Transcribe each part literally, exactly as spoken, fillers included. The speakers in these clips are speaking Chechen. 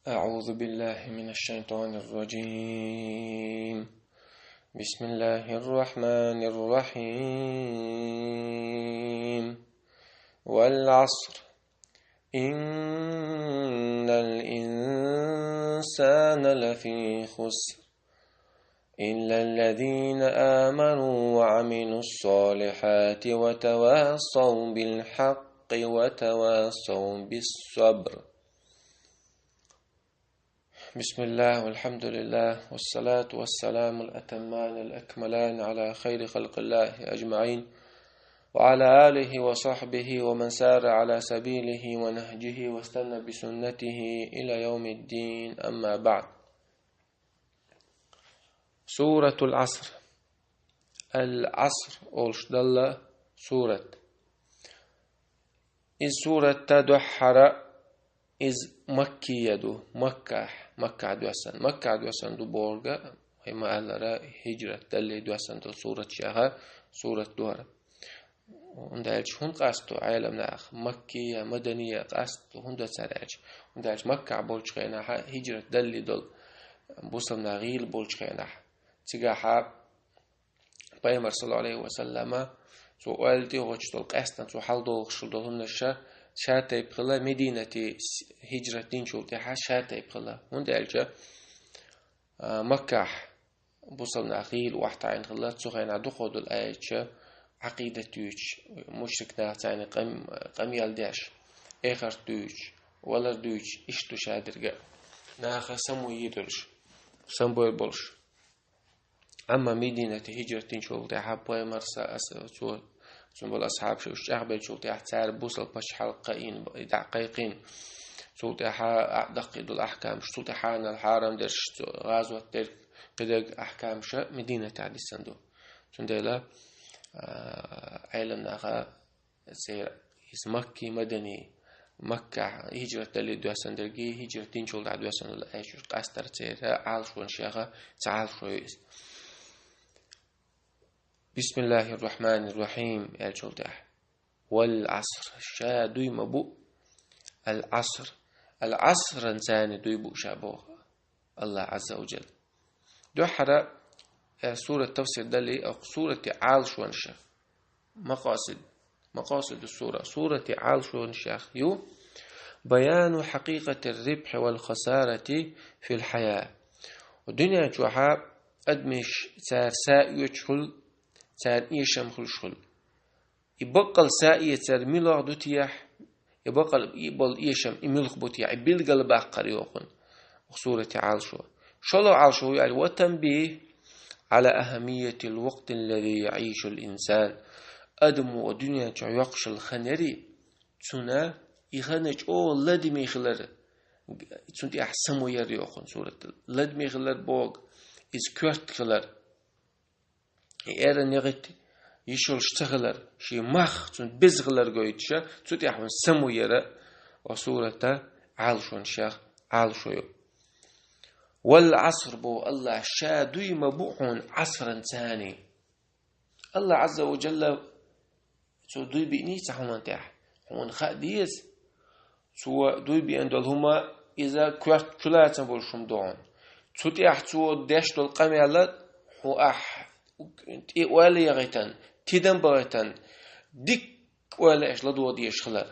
أعوذ بالله من الشيطان الرجيم. بسم الله الرحمن الرحيم. والعصر. إن الإنسان لفي خسر. إلا الذين آمنوا وعملوا الصالحات وتواصوا بالحق وتواصوا بالصبر. بسم الله والحمد لله والصلاة والسلام الأتمان الأكملان على خير خلق الله أجمعين وعلى آله وصحبه ومن سار على سبيله ونهجه واستنى بسنته إلى يوم الدين، أما بعد. سورة العصر. العصر олуш долу сурат. Иза сурат дуьххьара, иза маккия ду, Маккахь, Маккахь доьссина. Маккахь доьссина ду бохург, хӀай ма-аллара, хӀиджрат далле доьссина долу сурат шех, сурат ду хӀара. ХӀунда аьлча хӀунда къасто Ӏеламнаха, маккия, мадания къасто хӀунда цара аьлча? ХӀунда аьлча Маккахь болчу хенахь, хӀиджрат далле долу бусалба нах гӀийла болчу хенахь, цигахь Пайхамар, саллаллаху Ӏалайхи ва саллама, цо ойла тӀе а гӀоттуш долу, къаьсттина цо хьаладохуш долу хӀуманаш ша тайпа хилла, Мединате хӀиджрат динчул тӀаьхьа ша тайпа хилла. ХӀунда аьлча, а, Маккахь бусалба нах гӀийла охьатаӀийна хилла, цу хенахь дукха долу аяташ, Ӏакъидат дуьйцуш, мушрик нах царна къам-, къамел деш, эхарт дуьйцуш, валар дуьйцуш, иштта ду шадерг а. Наха самавийр йолуш, самавийр болуш. Амма Мединате хӀиджрат динчул тӀаьхьа Пайхамар са-, ас-, цо, цуьнан болу асхьабаш уьш чӀагӀбеллачул тӀаьхьа цара бусалба пачхьалкх кхиийна, дӀа кхайкхийна. Цул тӀаьхьа а даккхий долу ахкамаш, цул тӀаьхьа хьанал хьарам дерш, цо гӀазот дерг, кхидерг ахкамаш Мединатехь диссина ду. Цундела, а, Ӏеламнаха церан иза Макки, Мадани, Маккахь хӀиджрат далле доьссина дерг, хӀиджрат динчул тӀаьхьа доьссина долу аяташ къастар церан Ӏалашонаш шех, цхьа Ӏалашо ю иза. Бисмиллахир-рахманир-рахим аьллачул тӀаьхьа. Вал Ӏаср. Ша дуй ма бу. Ал Ӏаср. Ал Ӏасранца дуй бу ша боху Аллах Ӏазза ва Джалла. Дуьххьара, э, сурат тафсир далле, оцу сурате Ӏалашонаш шех. Макъасид. Макъасиду сура. Сурате Ӏалашонаш шех ю. Баяну хьакъикъатир рибхьи вал хасарати фил хьая. Дуьнен чохь адамаш цара са оьцуш хуьлу, царна эшам хуьлуш хуьлу. И баккъал са эцар муьлха ду техь, и баккъал и болу эшам и муьлха бу техь, и билгал баккхар йохун. Оцу сурате Ӏалашо. ШолгӀа Ӏалашо ю аьлла, ва танбих Ӏала ахамиятил вакътиллази яӀишул инсан. Адамо дуьнен чохь йоккхушалла хан яри, цунна и хан чӀогӀа ладаме хилар, цунна тӀехь само яр йохун сурат. Ладаме хилар боху, иза коьрта хилар. И эран негӀит йиш йолуш ца хилар, шен мах цунна беза хилар гойтуш, цу тӀехь хьуна само яра, оцу сурата Ӏалашонаш шех Ӏалашо ю. Вал Ӏаср боху Аллах, ша дуй ма бу хьуна Ӏасранца. Аллах Ӏазза ва Джалла цо дуй биъний цхьа хӀуманна тӀехь, хьуна хаа деза. Цо дуй биъна долу хӀума, иза коьрта чулацам болуш хӀума ду хьуна. Цу тӀехь цо деш долу къамел а хьуна ахь тӀе ойла яхийтина, тидам бахийтина, дика ойла еш ладогӀа дезаш хилар.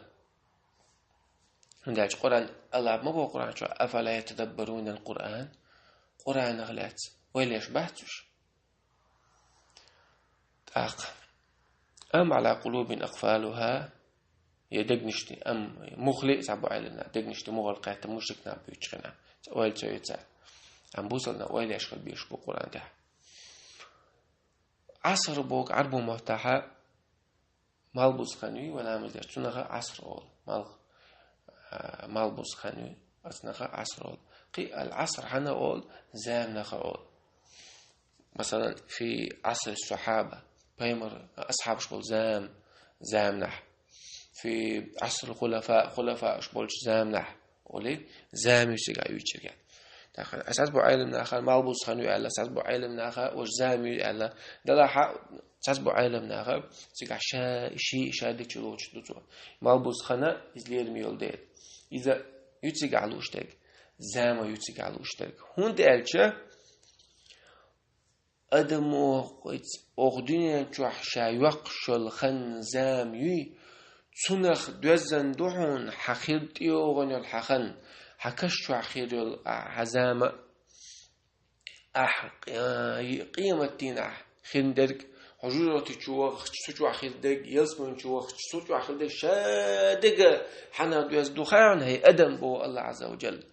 ХӀунда аьлча Къуръан, Аллах ма боху Къуръан чохь: «Афала ятадаббарунал Къуръан?» Къуръанах лаьцна ойла еш бац уьш? ТӀаккха: «Ам Ӏала къулубин акъфалуха», я дегнаш тӀе, ам муха ле а цхьа бу Ӏеламнаха, дегнаш тӀе муха кхетта мушрик нах буьйцуш хенахь, цхьа ойла ца йо цара. Амма бусалба нах ойла еш хила безаш бу Къуръан тӀехь. Ӏаср боху Ӏарбо маттахь малхбуза хан ю, вай ламаз деш, цунах Ӏаср олу. Мал-, а, малхбуза хан ю, цунах Ӏаср олу. Кхин а ал-Ӏаср хьанна олу, заманах олу. Масалан, фи Ӏасри сахьаба, пайхамар, асхьабаш болу зам-, заманахь. Фи Ӏасри хулафа, хулафаш болчу заманахь. Олий, зам ю цигахь юьйцург. ТӀаккха цхьацца бу Ӏеламнаха малхбуза хан ю аьлла, цхьацца бу Ӏеламнаха уьш зам ю аьлла. Делахь а цхьацца бу Ӏеламнаха цигахь ша, ши, ша дечу лоцуш ду цо. Малхбуза хан иза лераме йолу дела. Иза ю цигахь лууш дерг. зама ю цигахь лууш дерг. ХӀунда аьлча адамо оха дуьнен чохь ша йоккхуш йолу хан, зама юй, цунах доьзна ду хьуна хьан хир тӀейогӀун йолу хьан хан, хьан каш чохь хир йолу хьан зама а. Ахь, э, къематдийнахь хин дерг, хьо жожагӀати чу вахча, цу чохь хир дерг, ялсамани чу вахча, цу чохь хир дерг, ша дерг хьанах доьзна ду хаьий хьуна, хӀей адам, боху Аллах Азза ва Джалла.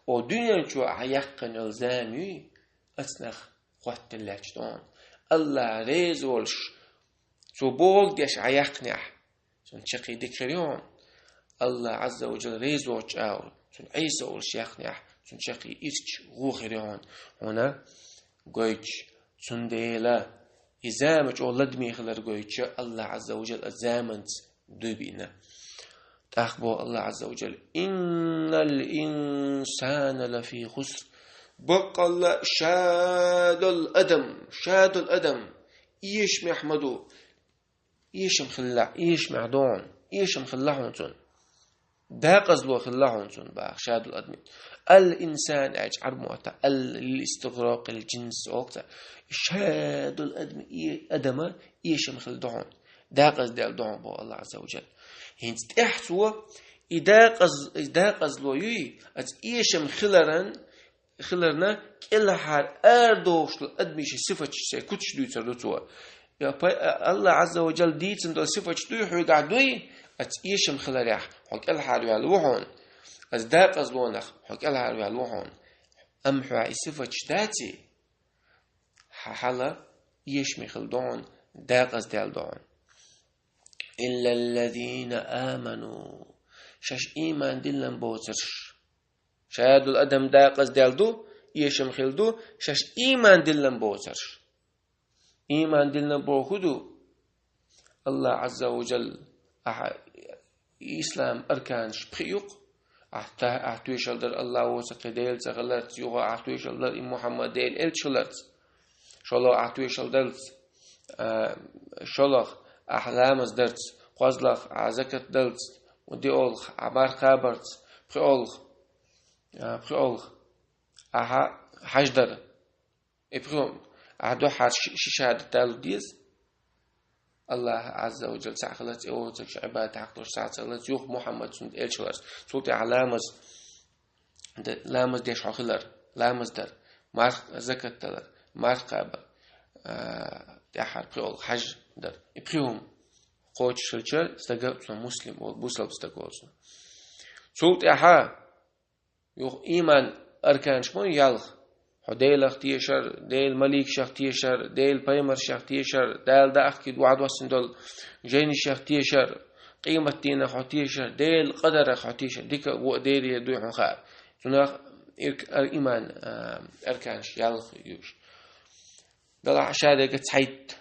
Оха дуьнен чу ахь яьккхина йолу зама юй, ацнах хӀоттийна лаьтташ ду хьуна. Аллах реза волуш, цо бохург деш ахь яьккхинехь, цунна чаккхе дика хир ю хьуна. Аллах Азза ва Джалла реза воцучу агӀор, цунна Ӏеса олуш яьккхинехь, цунна чаккхе ирча, вон хир ю хьуна. Хьуна гойтуш, цундела и зама чӀогӀа ладаме хилар гойтуш, Аллах Азза ва Джалла заманца дуй биъна. ТӀаккха боху Аллах Азза ва Джалла: «Иннал инсана лафи хуср». Баккъалла ша долу адам, ша долу адам эшамехь ма ду. Эшам хилла, эшамехь ду хьуна, эшам хилла хьуна цунна. Декъазло хилла хьуна цунна, боху, ша долу адамийн. Ал-инсан аьлча Ӏарбойн мотт ал лил истигъракъил джинс олу цара. Ша долу адамийн, э-, адама эшам хилла ду хьуна. Декъаздаьлла ду хьуна, боху Аллах Азза ва Джалла. ХӀинца тӀаьхьа цо и декъаз-, и декъазло юй, оцу эшам хиларан хиларна, кӀелхьара арадохуш долу адамийн шайн сифаташ, шайн куцаш дуьйцур ду цо. Я пай-, Аллах Азза ва Джалла дийцина долу сифаташ дуй хьоьгахь дуй, оцу эшам хиларехь хьо кӀелхьара ваьлла ву хьуна, оцу декъазлонах хьо кӀелхьара ваьлла ву хьуна. Амма хьоьгахь и сифаташ даций, хьан хьал эшаме хилла ду хьуна, декъаздаьлла ду хьуна. Иллаллазина аману. Шаьш ийман диллина боцурш. Ша долу адам декъаздаьлла ду, эшам хилла ду, шаьш ийман диллина боцурш. Ийман диллина бохург хӀун ду? Аллах Азза ва Джалла, ахьа ислам арканаш пхиъ ю-кх. Ахьа та-, ахьа тоьшалла дар Аллах воцург кхин Дела ца хиларца, юха ахьа тоьшалла дар и Мухьаммад Делан элча хиларца. ШолгӀа ахьа тоьшалла дарца, а, шолгӀа ахьа ламаз дарца, кхозлагӀа ахьа закат дарца, диъолгӀа ахьа марха кхабарца, пхиолгӀа, а, пхиолгӀа ахьа хьаж дар. И пхи хӀума ахьа дуьххьара ши-, ши шахӀадат далург деза. Аллах Азза ва Джалла цхьаъ хиларца, и воцург шен Ӏибадат хьакхалуш цхьаъ ца хиларца, юха Мухьаммад цуьнан элча хиларца. Цул тӀаьхьа ламаз, д-, ламаз деш хьо хилар, ламаз дар, марх-, закат далар, марха кхабар, а, тӀаьххьара пхиолгӀа хьаж дар. И пхи хӀума кхочуш хилча, стага цунах муслим олу, бусалба стаг олу цунах. Цул тӀаьхьа юха ийман арканаш ма ю ялх. Хьо Делах тешар, Делан маликашех тешар, Делан пайхамаршех тешар, Дала даьхкина ваӀда доссина долу жайнашех тешар, къематдийнах хьо тешар, Делан къадарах хьо тешар. Дика а, вон а Делера дуй хьуна хаар. Цунах ирк-, ар-, ийман, а, арканаш ялх ю уьш. Делахь ша дерг цхьайтта.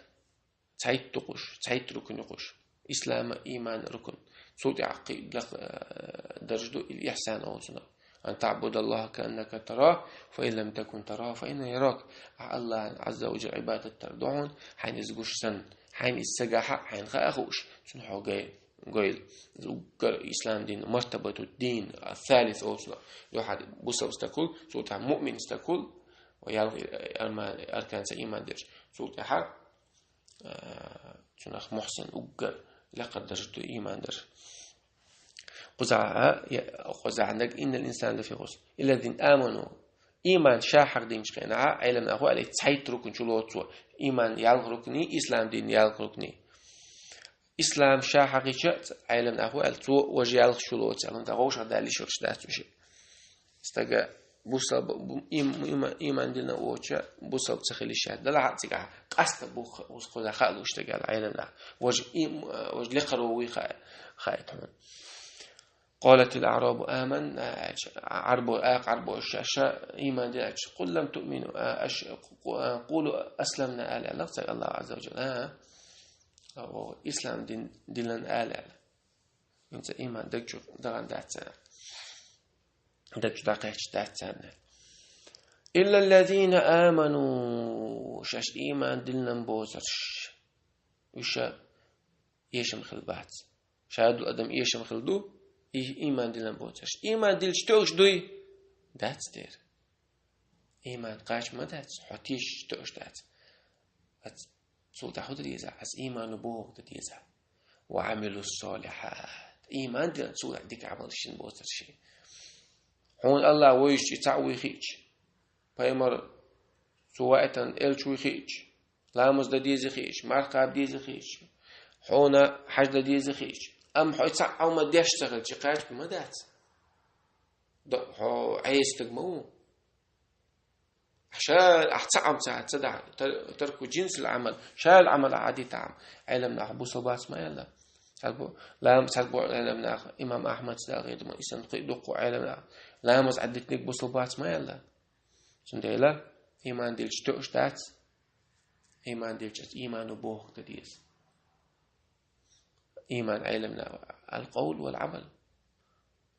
Цхьайтта ду-кх уьш, цхьайтта рукн ю-кх уьш. Ислам, ийман, рукн. Цул тӀаьхьа кхин лакха, э, дарж ду, ил ихсан олу цунах. Ан таъбудаллаха кааннака тараху, фа ин лам такун тараху, фа иннаху ярак. Ахьа Аллахьан Азза ва Джалла Ӏибадат дар ду хьуна, хьайна иза гуш санна, хьайна иза ца гахь а, хьайна хаа хууш, цунна хьо гай-, гойла. Иза уггар ислам дин, мартабату дин, ас-салис олу цунах. Юьхьар бусалба стаг хуьлу, цул тӀаьхьа муъмин стаг хуьлу, ва ялх, э, арма-, арканца ийман дерш. Цул тӀаьхьа а, цунах мухьсин уггар лекха дарж ду, ийман дарж. Кхузахь, я, кхузахь наг: «Иннал инсана лафи хуср». Иллаллазина аману. Ийман ша хьакъ динчу хенахь, Ӏеламнаха аьлла, цхьайтта рукн чу лоцу цо. Ийман ялх рукни, ислам дин ялх рукни. Ислам ша хьакъ йича, Ӏеламнаха аьлла, цо важа ялх чу лоцу, аьлла, тӀаккха вовшах даллиш йолуш дац уьш. Стага бусалба, бу-, им-, има-, ийман дина воцча, бусалба ца хилиш яц. Делахь а цигахь къаста бу-, кхуза хаа лууш дагал Ӏеламнаха. Важа им-, важа лекхаро вуй хаа, хаийта хьуна. Къалатил аърабу аманна, аьлча, Ӏарбо-, акха Ӏарбоша ша ийман дина аьлча, къул лам туъмину, а, аш-, къу-, а, къулу асламна аьлла, аьлла цара Аллах Азза ва Джалла. А, а, о, ислам дин, динан аьлла, аьлла. ХӀинца ийман даг чу дахана дац царна. Даг чу дӀакхаьчна дац царна. Иллаллазина аману, шаьш ийман диллина боцурш. Уьш эшам хилла бац. Ша долу адам эшам хилла ду, и-, ийман диллина боцурш. Ийман диллича тоьуш дуй? Дац дера. Иман кхача ма дац, хьо тешаш тоъаш дац. Ас цул тӀаьхьа хӀу да деза? Ас иман боху да деза. وعملوا الصالحات. Иман дина цул тӀаьхьа дика Ӏамал шин боцар ши. Хьуна Аллах вуйш и цхьаъ вуй хиъча, пайхамар цу ваэтан элча вуй хиъча, ламаз да деза хиъча, марха кхаба деза хиъча, хьуна хьаж да деза хиъча, амма хьо и цхьаъ Ӏамал деш ца хилча, кхача ма дац. До-, хьо Ӏеса стаг ма ву. Ша ахь ца Ӏам ца, ца дахь, тар-, тарку джинсил Ӏамал, шал Ӏамал Ӏадита Ӏам. Ӏелам нах бусал бац ма аьлла. Цхьа бу-, лам-, цхьа бу Ӏелам нах, имам Ахмад цхьа гӀедама, исан кхы дукху Ӏелам нах. Ламаз Ӏадитниг бусал бац ма аьлла. Цундела иман дилча тоъаш дац, иман дилча иману боху да деза. Иман Ӏелам нах, القول والعمل.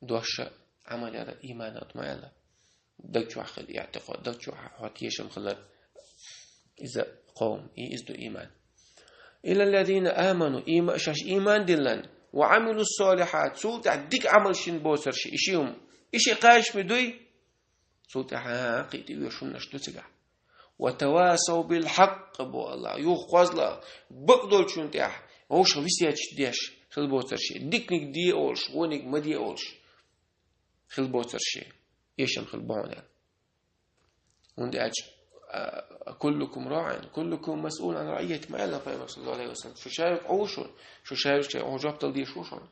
Дош а, Ӏамал яра иман а ма аьлла. Даг чохь хила иӀтикъад, даг чохь хьо тешам хилар. Иза къовм, и иза ду иман. إلا الذين آمنوا, има-, шаьш иман диллан, وعملوا الصالحات, цул тӀаьхьа дика Ӏамал шин боцар ши, и ши хӀума. И ши кхача ма дуй? Цул тӀаьхьа кхин тӀе оьшурш ду цигахь. وتواصوا بالحق, бо Аллах, юха кхозлагӀа, бакъдолчун тӀехь, вовшах весеташ деш хила боцар ши, диканиг де олуш, вониг ма де олуш хила боцар ши, эшам хила бохьуна. ХӀунда аьлча, а, كلكم راع وكلكم مسؤول عن رعيته, ма аьлла пайхамар, саллаллаху алейхи ва саллям, шу шайга Ӏу шу, шу шайга шайга Ӏу жоп дала дезаш ву шуна.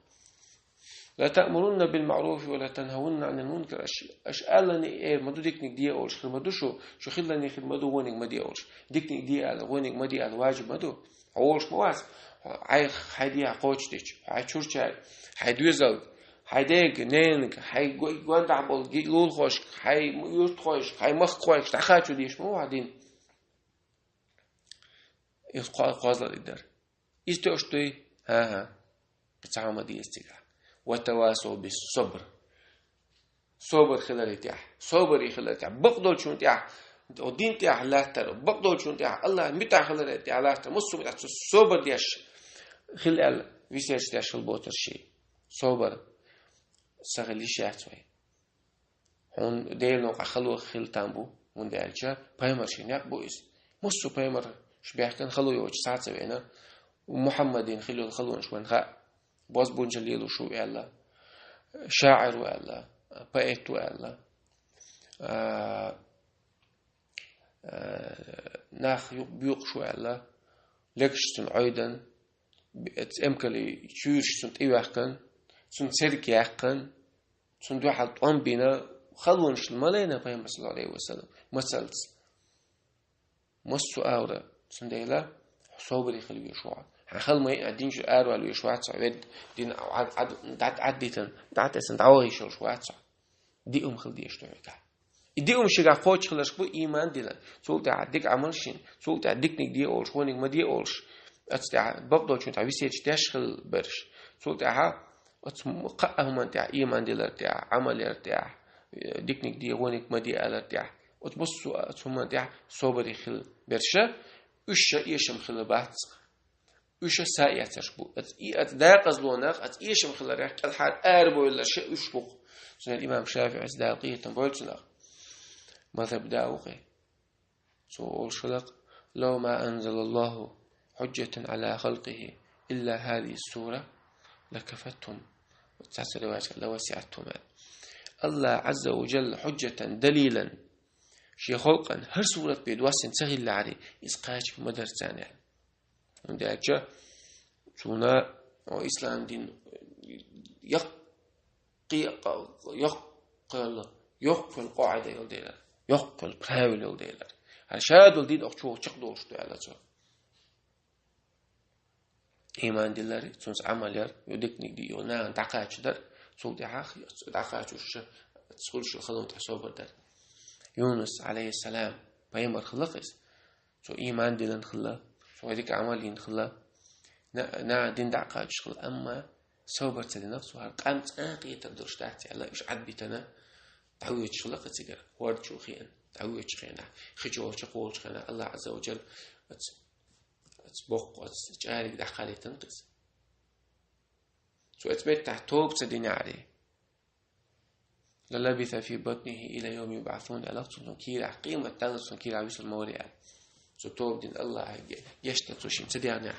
لتأمرن بالمعروف ولتنهون عن المنكر. Аш, аш аллани эр ма ду диканиг де олуш, хир ма ду шу, шу хиллани хир ма ду вониг ма де олуш. Диканиг де ала, вониг ма де ала, важиб ма ду. Хьо олуш ма вац. Хьо, хьай, хьай дехьа кхочушдича, хьай чурчаьрга, хьай доьзалга, хьай дега, ненага, хьай го-, гондахь болу ги-, лулахошка, хьай юьртахойшка, хьай махкахойшка, дӀахачу деш ма ву хьо дин. Иза кхо-, кхозлагӀа дигар. Иза тоъаш дуй? ХӀан-хӀа. Цхьа хӀума деза цигахь. وتواصوا بالصبر. Собар хиларе тӀехь. Собаре хиларе тӀехь. Бакъдолчун тӀехь. Дин тӀехь латтар. Бакъдолчун тӀехь. Аллах муьтӀахь хиларе тӀехь латтар. Массо а муьтӀахь цу собар деш хила аьлла, весеташ деш хила боцар ши. Собар. Ца хила йиш яц вай. Хьуна Делан новкъахь хало хила там бу, хӀунда аьлча пайхамар шен некъ бу иза. Массо а пайхамарш баьхкина хало йоцуш цхьа а ца веана, Мухьаммадин хила йолу халонаш вайна хаьа. Бозбунчалла лелош ву аьлла, шаӀир ву аьлла, поэт ву аьлла, а, а, нах юкъ-, буьйкъуш ву аьлла, легаш цунна Ӏойдан, цӀемкале чуьйраш цунна тӀеваьккхина, цунна церг яьккхина, цунна дуьхьал тӀом бина, халонаш ма лайна пайхамар, саллаллаху алейхи ва саллям, мацалц. Массо а агӀора, цундела, хьо собаре хила везаш ву хьо. Хьан хала ма йиъна, дин чуьра аравала везаш вац хьо, ведда дин Ӏад-, Ӏад-, дӀа-, дӀадитан, дӀатесна, дӀавахийша йолуш вац хьо. Диъ хӀума хила дезаш ду хьоьгахь. И диъ хӀума шигахь кхочуш хиларш бу иман дилар. Цул тӀаьхьа дика Ӏамал шин, цул тӀаьхьа диканиг де олуш, вониг ма де олуш. Оцу тӀаьхьа бакъдолчун тӀехь весеташ деш хила берш. Цул тӀаьхьа оцу м-, кхаа хӀуманна тӀехь, иман дилар тӀехь, Ӏамал яр тӀехь, э, диканиг де, вониг ма де алар тӀехь. Оцу массо а оцу хӀуманна тӀехь собаре хила берш, уьш ша эшам хила бац. Уьш са эцарш бу. Аца и, аца дакъазлонах, аца эшам хиларах кӀелхьара арабевлларш уьш бу. Цундела имам ШафиӀис, Дала къинхетам бойла цунах, мазхӀаб да ву кхин. Цо олуш хиларх: «لو ما أنزل الله حجة على خلقه إلا هذه السورة لكفتهم». Цхьацца риваятехь: «لوسعتهم». Аллах Ӏазза ва Джалла хьуджатан, далилан шен халкъана хӀара сурат бен доссийна ца хиллехьара, иза кхача ма дара царна. ХӀунда аьлча цунна, о, ислам дин йоккха, йоккха, йоккха къаӀида йолу дела, йоккха правила йолу дела. ХӀара ша долу дин оха чу чекхдолуш ду аьлла цо. Иман дилар, цунца Ӏамал яр, ю диканиг ди, ю нахана дӀакхачадар, цул тӀаьхьа дӀакхачуш, цхьа хуьлуш халон тӀехь собар дар. Юнус, алейхиссалам, пайхамар хилла иза. Цо иман дилан хилла, цо дика Ӏамал йина хилла, на-, нахана дин дӀа а кхачош хилла, амма собар ца динарх цо, хӀара къам цкъа а къетар долуш дац аьлла, уьш Ӏадбитана, дӀавоьдуш хилла кхин цигара, хӀорда чу хиъна, дӀавоьдучу хенахь, хи чу волчу кхолучу хенахь, Аллах Ӏазза ва Джалла оцу, оцу боккха, оцу чӀарига дӀакхалийтина кхин иза. Цо оцу меттехь тоба ца динехьара, للبث في بطنه إلى يوم يبعثون, аьлла цунна кийрахь, къемат Далла цунна кийрахь висар ма варий аьлла. Цо тоба дина Аллахьа гешт дан цо шийна ца даьхнехь.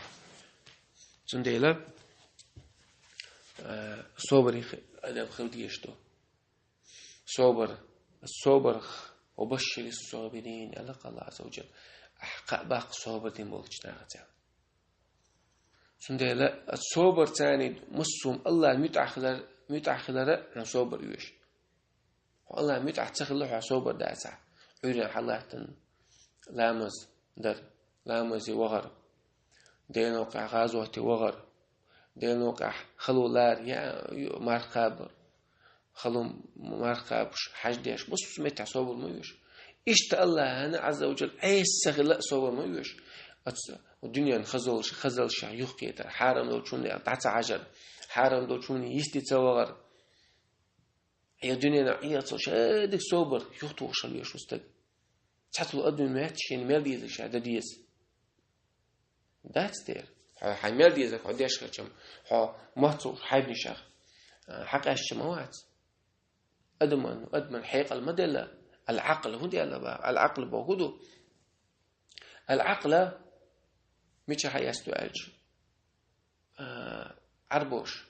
Цундела, э, собаре адам хила дезаш ду. Собар, собарх, وبشر الصابرين, аьлла Аллахьа Ӏазза ва Джалла. Ахь кхаъ баккха собар дина болчу нахаца. Цундела оцу собарца массо а Аллахьан муьтӀахь хилар, муьтӀахь хилара хьуна собар оьшу. Хьо Аллахьан муьтӀахь ца хилла, хьо собар дацахь, Ӏуьйранна хьалаттана ламаз дар, ламазе вахар, Делан новкъахь гӀазоте вахар, Делан новкъахь хало лар, я, ю-, марха кхабар, хало марха кхабуш, хьаж деш, массо а меттехь собар ма оьшу. Иштта Аллахьана Ӏазза ва Джалла Ӏеса ца хилла а собар ма оьшу. Оцу дуьненан хазалш-, хазаллашех юхакхетар, хьарам долчу хӀуманех дӀа ца хьажар, хьарам долчу хӀуманийн йисте ца вахар. Хьо дуьненахь Ӏехачул шадерг собар юхатухуш хила везаш ву стаг. Цхьацца адамо моьтту шена мел дезарг ша дан деза. Дац дера. Хьо хьайн мел дезарг хьо деш хилча-м, хьо моццул хьайбанашах, а, хьакъаьсташ ма вац. Адаман, адаман хьекъал ма делла. Ал-Ӏакъл хӀун делла боху? Ал-Ӏакъл боху хӀун ду? Ал-Ӏакъла мича хьаэцна ду аьлча, а, Ӏарбоша,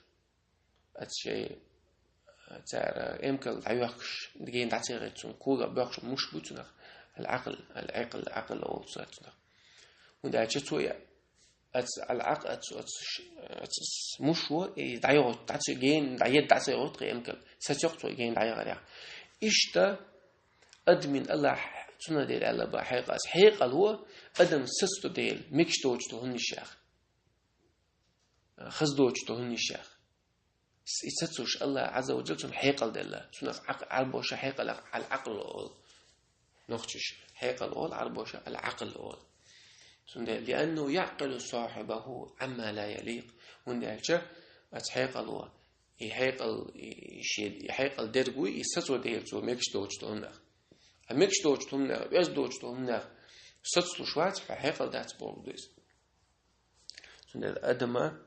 оцу шайн, а, цара эмкал дӀайоьхкуш, гена дӀа ца яхийта цунна, когах боьккхуш муш буй цунах, ал-Ӏакъл, ал-Ӏикъл, Ӏакъл олу цара цунах. ХӀунда аьлча цо я, оцу ал-Ӏакъ-, оцу, оцу ш-, оцу с-, муш ву, и дӀайохуьйту, дӀа ца, гена дӀа-, едда дӀа ца йохуьйту кхин эмкал, сацайоккху цо и гена дӀаяхарехь. Иштта адамийн Аллахьа цунах дера аьлла боху хьекъал, хьекъал ву, адам сацадо Дела, мегаш доцуш долу хӀуманех. Хаза доцуш долу хӀуманех. С-, и сацош Аллахьа Ӏазза ва Джалла цунна хьекъал делла, цунах Ӏакъ-, Ӏарбоша хьекъалах ал-Ӏакъл олу. Нохчаша хьекъал олу, Ӏарбоша ал-Ӏакъл олу. Цундела, لأنه يعقل صاحبه عما لا يليق. ХӀунда аьлча оцу хьекъало, и хьекъал, и шен, и хьекъал дерг вуй, и сацо Дела цо мегаш доцуш долу хӀуманех. А мегаш доцуш долу хӀуманех, оьзда доцуш долу хӀуманех сацалуш вац, хьо хьекъал дац бохург ду иза. Цундела адама,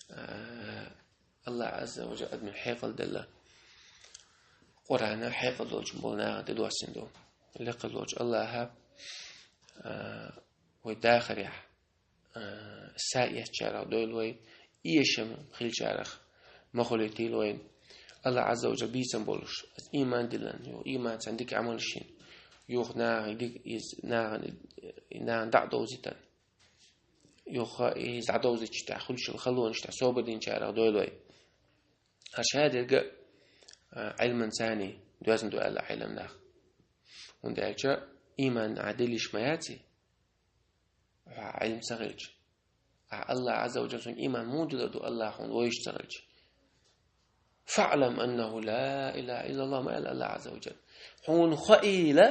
а, Аллахьа Ӏазза ва Джалла адамийн хьекъал делла. Къуръана хьекъал долчун болу нахана тӀедоссийна ду. Лекха волчу Аллахьа, а, вай дахарехь, а, са эцначарах дойла вай, эшам хилчарах ма хуьлийтийла вайна. Аллахьа Ӏазза ва Джалла бийцам болуш, ийман диллина, юха ийманца дика Ӏамалш йина, юха нахана дика иза, нахана, нахана дӀа а довзийтина. Юха иза дӀадовзийча тӀехь хуьлуш йолу халонаш тӀехь собар динчарах дойла вай. Хьан шадерг а, а, Ӏилманца доьзна ду аьлла Ӏилман нах. ХӀунда аьлча ийман ахь диллина ма яций, хьан Ӏилма ца хилча. Ахь Аллахьа Ӏазза ва Джалла суна ийман муха диллар ду, Аллахь хьуна вовзаш ца хилча. فاعلم أنه لا إله إلا الله, ма аьлла Аллахьа Ӏазза ва Джалла. Хьуна хаийла,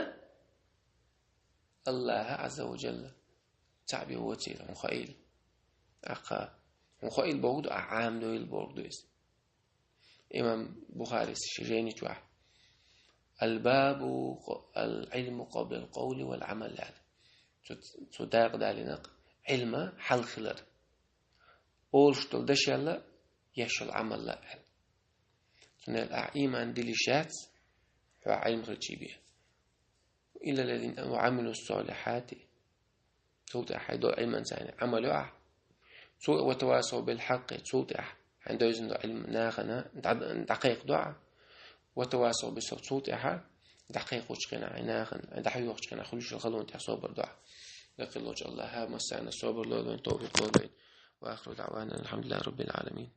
Аллахьа Ӏазза ва Джалла цхьаъ бен воцийла, хьуна хаийла. ТӀаккха хьуна хаийла бохург ду, ахь Ӏамадойла бохург ду иза. Имам Бухарис шен жайни чохь: «الباب العلم قبل القول والعمل», – аьлла. Цу, цу дакъа далийнарг Ӏилма хьалха хилар. Олуш долу дашал а, еш йолу Ӏамал а аьлла. Цундела ахь ийман дилла йиш яц, хьо Ӏилма хилчий бен. «إلا الذين وعملوا الصالحات». Цул тӀаьхьа хьайн долу Ӏилманца Ӏамал йо ахь. Цул, «وتواصوا بالحق», цул тӀаьхьа хьайн девзина долу Ӏилма нахана дӀа-, дӀакхайкхадо ахь. «وتواصوا بالصبر», цул тӀаьхьа дӀакхайкхочу хенахь, хьайн нахана, дӀахьоьхучу хенахь хуьлуш йолу халонех собар до ахь. Лекха волчу Аллахьа массарна собар лойла вайн, товфикъ лойла вайн. وآخر دعوانا أن الحمد لله رب العالمين.